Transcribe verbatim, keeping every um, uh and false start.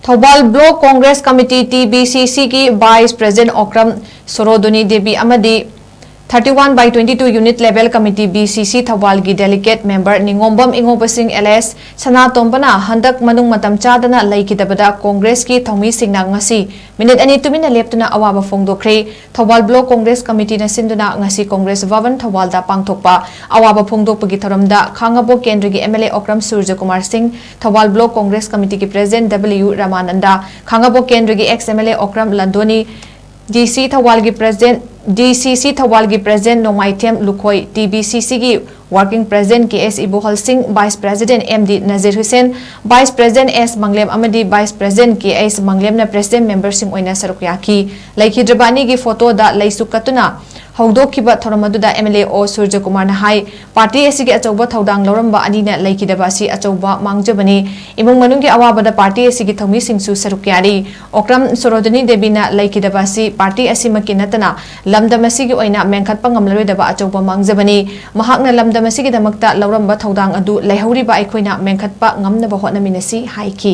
Thoubal Block Congress Committee, T B C C ꯒꯤ Vice President Okram ꯁꯣꯔꯣꯗꯨꯅꯤ Devi ꯑꯃꯗꯤ thirty one by twenty two Unit Level Committee, B C C ꯊꯧꯕꯥꯜꯒꯤ Delegate Member ꯅꯤꯉꯣꯝꯕꯝ ꯏꯉꯣꯕꯁꯤꯡ alias ꯁꯅꯥꯇꯣꯝꯕꯅ ꯍꯟꯗꯛ ꯃꯅꯨꯡ ꯃꯇꯝ ꯆꯥꯗꯅ ꯂꯩꯈꯤꯗꯕꯗ ꯀꯣꯡꯒ꯭ꯔꯦꯁꯀꯤ ꯊꯧꯃꯤꯁꯤꯡꯅ ꯉꯁꯤ minute ꯑꯅꯤ ꯇꯨꯃꯤꯟꯅ ꯂꯦꯞꯇꯨꯅ ꯑꯋꯥꯕ ꯐꯣꯡꯗꯣꯛꯈ꯭ꯔꯦ꯫ ꯊꯧꯕꯥꯜ Block Congress Committeeꯅ ꯁꯤꯟꯗꯨꯅ ꯉꯁꯤ ꯀꯣꯡꯒ꯭ꯔꯦꯁ ꯚꯕꯟ ꯊꯧꯕꯥꯜꯗ ꯄꯥꯡꯊꯣꯛꯄ ꯑꯋꯥꯕ ꯐꯣꯡꯗꯣꯛꯄꯒꯤ ꯊꯧꯔꯝꯗ ꯈꯥꯡꯉꯕꯣꯛ ꯀꯦꯟꯗ꯭ꯔꯒꯤ M L A ꯑꯣꯀ꯭ꯔꯝ ꯁꯨꯔꯖꯀꯨꯃꯥꯔ ꯁꯤꯡ, Thoubal Block Congress Committeeꯒꯤ President W ꯔꯃꯥꯅꯟꯗ, ꯈꯥꯡꯉꯕꯣꯛ ꯀꯦꯟꯗ꯭ꯔꯒꯤ ex M L A Okram ꯂꯟꯗꯣꯅꯤ, D C ꯊꯧꯕꯥꯜꯒꯤ President, D C C ꯊꯧꯕꯥꯜꯒꯤ President Nongmaithem Lukhoi, T B C Cꯒꯤ Working President K S ꯏꯕꯣꯍꯜ ꯁꯤꯡ, Vice President M D Nazir Hussain, Vice President S ꯃꯪꯂꯦꯝ ꯑꯃꯗꯤ Vice President K S ꯃꯪꯂꯦꯝꯅ President Memberꯁꯤꯡ ꯑꯣꯏꯅ ꯁꯔꯨꯛ ꯌꯥꯈꯤ꯫ ꯂꯩꯈꯤꯗ꯭ꯔꯕ ꯑꯅꯤꯒꯤ ꯐꯣꯇꯣꯗ ꯂꯩꯁꯨ ꯀꯠꯇꯨꯅ ꯍꯧꯗꯣꯛꯈꯤꯕ ꯊꯧꯔꯝ ꯑꯗꯨꯗ M L A ꯑꯣ ꯁꯨꯔꯖꯀꯨꯃꯥꯔꯅ ꯍꯥꯏ, ꯄꯥꯔꯇꯤ ꯑꯁꯤꯒꯤ ꯑꯆꯧꯕ ꯊꯧꯗꯥꯡ ꯂꯧꯔꯝꯕ ꯑꯅꯤꯅ ꯂꯩꯈꯤꯗꯕ ꯑꯁꯤ ꯑꯆꯧꯕ ꯃꯥꯡꯖꯕꯅꯤ꯫ ꯏꯃꯨꯡ ꯃꯅꯨꯡꯒꯤ ꯑꯋꯥꯕꯗ ꯄꯥꯔꯇꯤ ꯑꯁꯤꯒꯤ ꯊꯧꯃꯤꯁꯤꯡꯁꯨ ꯁꯔꯨꯛ ꯌꯥꯔꯤ꯫ ꯑꯣꯀ꯭ꯔꯝ ꯁꯣꯔꯣꯗꯤꯅꯤ ꯗꯦꯕꯤꯅ ꯂꯩꯈꯤꯗꯕ ꯑꯁꯤ ꯄꯥꯔꯇꯤ ꯑꯁꯤꯃꯛꯀꯤ ꯅꯠꯇꯅ ꯂꯝꯗꯝ ꯑꯁꯤꯒꯤ ꯑꯣꯏꯅ ꯃꯦꯟꯈꯠꯄ ꯉꯝꯂꯔꯣꯏꯗꯕ ꯑꯆꯧꯕ ꯃꯥꯡꯖꯕꯅꯤ꯫ ꯃꯍꯥꯛꯅ ꯂꯝꯗꯝ ꯑꯁꯤꯒꯤꯗꯃꯛꯇ ꯂꯧꯔꯝꯕ ꯊꯧꯗꯥꯡ ꯑꯗꯨ ꯂꯩꯍꯧꯔꯤꯕ ꯑꯩꯈꯣꯏꯅ ꯃꯦꯟꯈꯠꯄ ꯉꯝꯅꯕ ꯍꯣꯠꯅꯃꯤꯟꯅꯁꯤ ꯍꯥꯏꯈꯤ꯫